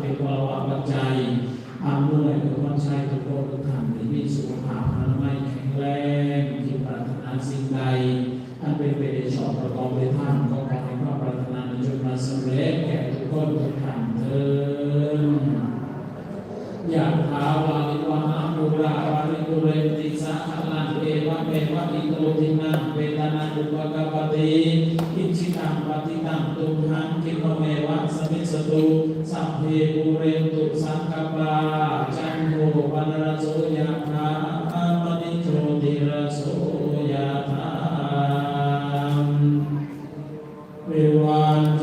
ເປັນພະລະວະປັດໄຈ ອຳນວຍອວຍພອນໄຊທຸກຄົນທຸກທ່ານ ໃຫ້ມີສຸຂະພາບອະນາໄມແຂງແຮງ ຄິດປາດຖະໜາສິ່ງໃດ ອັນເປັນໄປໄດ້ຊອບປະກອບດ້ວຍທຳ ກໍຂໍໃຫ້ຄວາມປາດຖະໜານັ້ນຈົ່ງມາສຳເລັດແກ່ທຸກຄົນທຸກທ່ານເທີ້ນ. ຍະຖາ ວາລິວະຫາ ປູລາ ປາລິປູເຣນຕິ ສາຄະລັງ ເອວະເມວະ ອິໂຕ ທິນນະ ເປຕານະ ອຸປະກັບປະຕິ ອິຊິຕັງ ປັດຖິຕັງ ຕຸມຫັງ ຂິດຖະເມວະ ສະມິດສະຕຸ ສັບເພ ປູເຣນຕຸ ສັງກະປາ ຈັນໂທ ປະນະລະໂສ ຍະຖາ ມະນິ ໂຊຕິລະໂສ ຍະຖາ ເອວັງ